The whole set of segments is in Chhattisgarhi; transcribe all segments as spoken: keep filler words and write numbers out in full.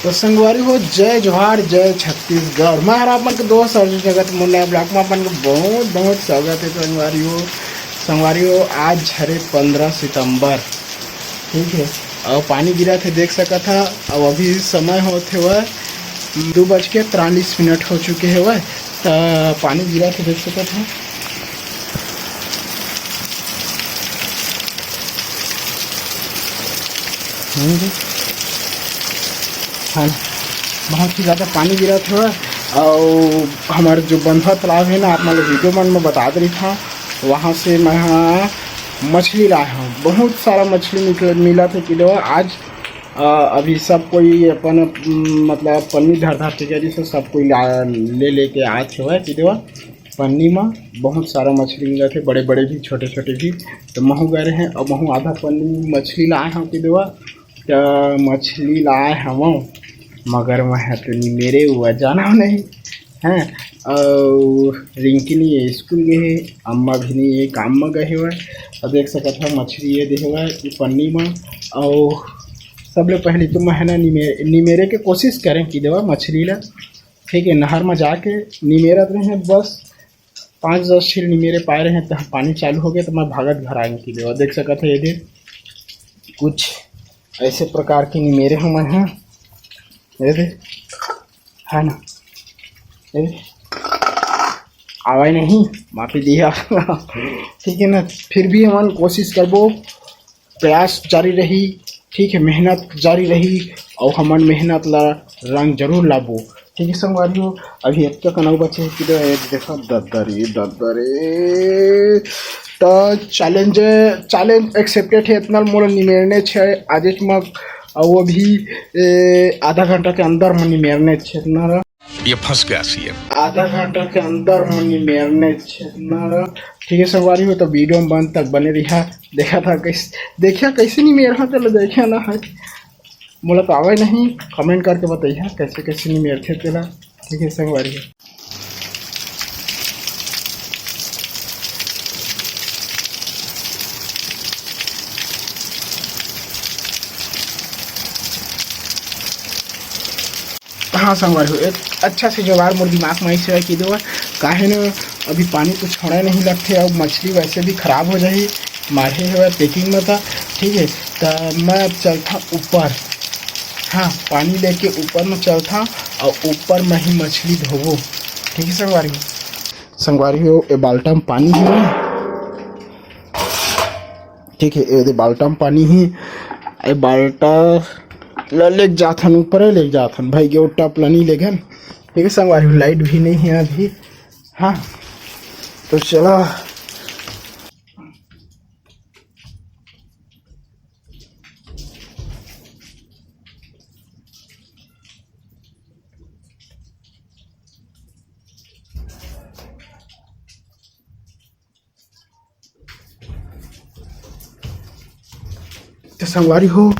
तो संगवारी हो, जय जोहार, जय छत्तीसगढ़। मैं हर आप मन के दोस्त अर्जुन जगत मुन्ना vlog में अपन के बहुत बहुत स्वागत है। संगवारी हो, संगवारी हो, आज हरे पंद्रह सितंबर, ठीक है, और पानी गिरा थे, देख सकत हा। अब अभी समय होत हेवय दू बज के तिरालीस मिनट हो चुके हेवय, त पानी गिरा थे, देख सकत हा। हम्म। हाँ, बहुत ही ज़्यादा पानी गिरा था। और हमारे जो बंधवा तालाब है ना, आप मतलब वीडियो मन में बता दे रही था, वहाँ से मैं हाँ मछली लाए हूँ। बहुत सारा मछली निकल मिला था कि दो आज। अ, अभी सब कोई अपन, अम, मतलब पन्नी धर धर के जरिए से सब कोई ला ले लेके आए थे वह कि दो पन्नी में बहुत सारा मछली मिला थे, बड़े बड़े भी, छोटे छोटे भी। तो महू गए रहे और महू आधा पन्नी मछली लाए हूँ कि दो त मछली लाए हवं, मगर मैं ह तो निमेरे हुआ जाना नहीं है। और रिंकी नहीं है, स्कूल गए है, अम्मा भी नहीं है, काम में गए हुए। और देख सकत है मछली ये दे हुआ है ये पन्नी में। और सबले पहले तो मैं है ना निमे-, निमेरे के कोशिश करें कि देवा मछली ला, ठीक है, नहर में जाके निमेरत रहे बस। पाँच दस छील निमेरे पाए रहे तो पानी चालू हो गया, तो मैं भागत घर आए कि देवा। देख सकत है ये दे कुछ ऐसे प्रकार के निमेरे हम हैं, ये दे, है ना, ये दे। आवाज नहीं, माफी दिया। ठीक है ना, फिर भी हमन कोशिश करबो, प्रयास जारी रही, ठीक है, मेहनत जारी रही, और हमन मेहनत ला रंग जरूर लाबो। ठीक है संगवारी हो, अभी एक तो कनऊ बचे है कि दो, ये देखो, दद्दरी दद्दरी। तो चैलेंज, चैलेंज एक्सेप्टेड है। इतना मोला निमेरने छे आजे मग, और वो भी ए, आधा घंटा के अंदर में निमेरने छे इतना। ये फंस गया सीएम। आधा घंटा के अंदर में निमेरने छे इतना। ठीक है संगवारी हो, तो वीडियो में अंत तक बने रहा। देखा था कैसे, देखिया कैसे निमेर हा, चलो देखिया ना है। मोला तो आवे नहीं, कमेंट करके बताइए कैसे कैसे निमेर थे तेला। ठीक है संगवारी हो। हाँ संगवारी हो, एक अच्छा से जुगाड़ मोर दिमाग में ऐसे है कि दो, काहे न अभी पानी तो छोड़े नहीं लगते, अब मछली वैसे भी खराब हो जाही, मारे हुए पैकिंग में था। ठीक है, तो मैं अब चलता ऊपर, हाँ, पानी लेके ऊपर में चलता और ऊपर में ही मछली धोबो। ठीक है संगवारी हो, संगवारी हो, ये बाल्टा में पानी है, ठीक है, ये दे बाल्टा में पानी है, ये बाल्टा ल लेके जाथन ऊपर, लेके जाथन भाई, गेव टप ला नहीं लेगन। ठीक है संगवारी हो, लाइट भी नहीं है अभी। हाँ, तो चला। तो संगवारी हो,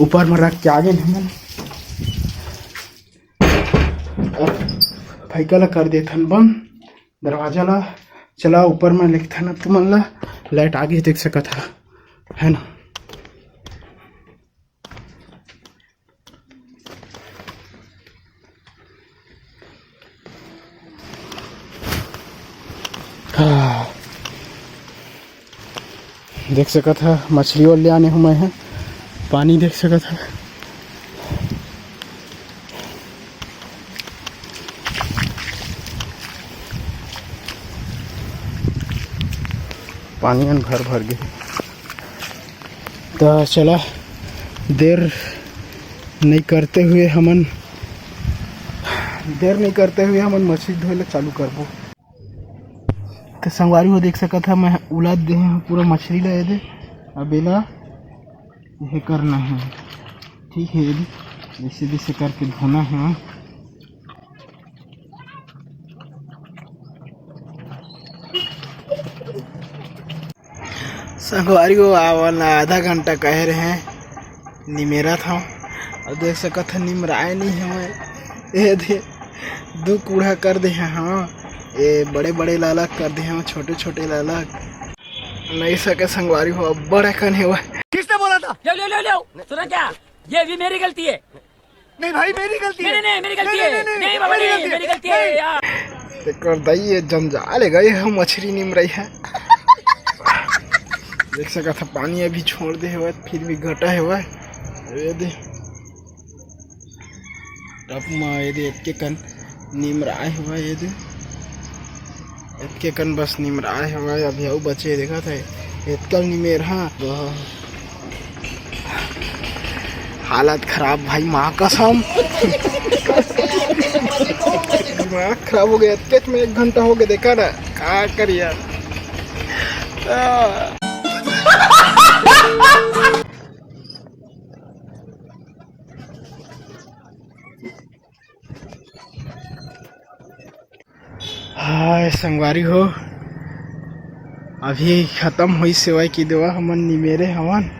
ऊपर में रख के आ गए हमन। अब भैका ला कर देथन बंद दरवाजा ला। चला ऊपर में लिखथन अब तुमन ला, लाइट आगे देख सकत हा, है ना। हाँ। देख सकत हा, मछली और ले आने हूँ मैं, है पानी देख सकत हा। पानी हन भर भर गे। त चला, देर नहीं करते हुए हमन, देर नहीं करते हुए हमन मछली धोए ला चालू करबो। तो संगवारी हो देख सकत हा, मैं उलाद दे हूँ पूरा मछली ला, ये दे। अब एला ये करना है, ठीक है, ये दे, ऐसे जैसे करके धोना है। संगवारी हो, आवन आधा घंटा कहे रहे, निमेरत हव। अब देख सकत ह, निमराए नहीं हवय। ए दे, दू कूढ़ा कर दे हे, हाँ। ए बड़े बड़े लालक कर दे हे, छोटे छोटे लालक नहीं सके संगवारी हो, अब बड़े कन हेवय। किसने बोला था? ले, ले, ले, ले। सुना क्या? ये भी मेरी गलती है। नहीं भाई, मेरी गलती नहीं, है। नहीं, नहीं, मेरी गलती नहीं, है। नहीं, नहीं, नहीं, नहीं, बाबा, मेरी नहीं, गलती है। मेरी गलती है नहीं। यार। तेकर दाई, ये जंजाल है, गए हम मछरी निमराई है। देख सकत ह, पानी अभी छोड़ दे हवय, फिर भी घटा हवय। ये दे, टप म ये दे, एतके कन निमराए हवय, ये दे, एतके कन बस निमराए हवय। अभी अउ बचे, देखत है, एतकल निमेर हा। हालत खराब भाई, माँ कसम। दिमाग खराब हो गया, एतकेच में एक घंटा हो गया, देखा ना, का करिया। आ। हाय संगवारी हो, अभी खत्म होइस सेवा कि देवा, हमन निमेरे हवन।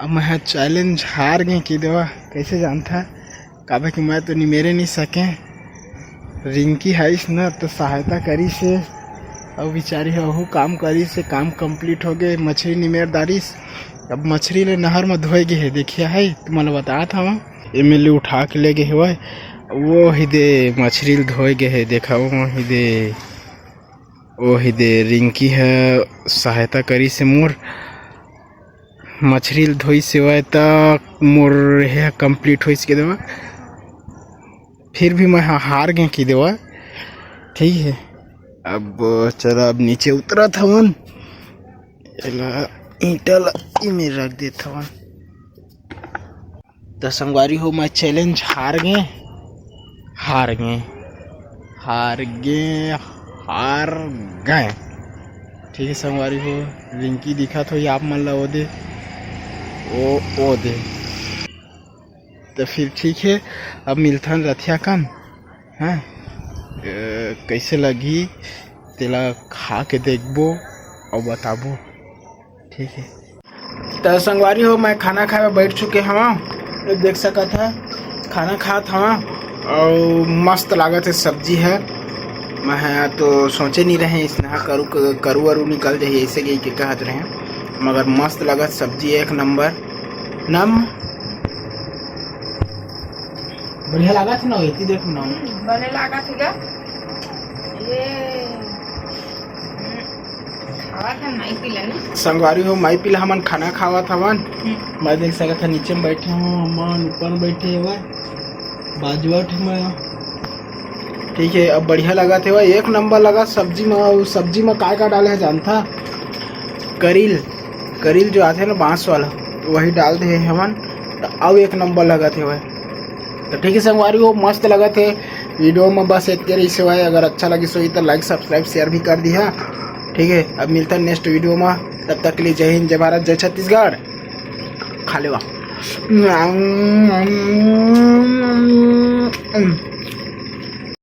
अब मैं ह challenge हार गे कि देवा, कैसे जानथा? काबर कि मैं तो निमेरे नहीं सके। रिंकी हाइस न तो सहायता करिस हे, अउ बिचारी ह ओहू काम करिस हे, काम complete हो गे, मछरी निमेर डारिस। अब मछरी ले नहर म धोए गे हे, देखिया है, तुमन ल बतात हवं। एमे ले उठा के ले गे हेवय, वो ही दे मछरी ल धोए गे हे, देखा वो ही दे, वो ही दे रिंकी ह सहायता करिस हे मोर। मछरी ल धोइस हेवय त मोर हे complete होइस के देवा, फिर भी मैं ह-, हार गे कि देवा। ठीक है, अब चला, अब नीचे उतरत हवन, एला ईंटा ला इमे रख देत हवन। त संगवारी हो, मैं challenge हार गे, हार गे, हार गे, हार गे। ठीक है संगवारी हो, रिंकी दिखत होही आप मन ला ओ दे, ओ, ओ दे। त फिर ठीक है, अब मिलथन रथिया कन, हाँ? अ, कैसे लगही तेला खा के देखबो अउ बताबो। ठीक है। त संगवारी हो, मैं खाना खाए बर बैठ चुके हवं। ये देख सकत ह, खाना खात हवं अउ मस्त लागत हे सब्जी ह। मैं ह तो सोचे नहीं रहे इसना करू, करू वरू निकल जाही, ऐसे कहि के कहत रहे, मगर मस्त लागत सब्जी, एक नंबर। नम बढ़िया लागत हे ना, एती देख ना। बने लागत हे गा। ये, हम्म, खावत हन माई पीला ना। संगवारी हो, माई पीला हमन खाना खावत हवन। हम्म। मैं देख सकत ह, नीचे में बैठे हो, हमन ऊपर में बैठे हवन, बाजू बैठे मैं। ठीक है, अब बढ़िया लागत हे, एक नंबर लगा सब्जी में। अउ सब्जी में काय का डाले हे जानथा? करील, करील जो आथे ना बांस वाला, वही डाल दे हवन, त अउ एक नंबर लगत हेवय। त ठीक है संगवारी हो, मस्त लगत हे। वीडियो में बस इतने रही सेवाय, अगर अच्छा लगिस होही त like, subscribe, share भी कर दिहा। ठीक है, अब मिलता है next वीडियो में, तब तक के लिए जय हिंद, जय भारत, जय छत्तीसगढ़। खा लेवा।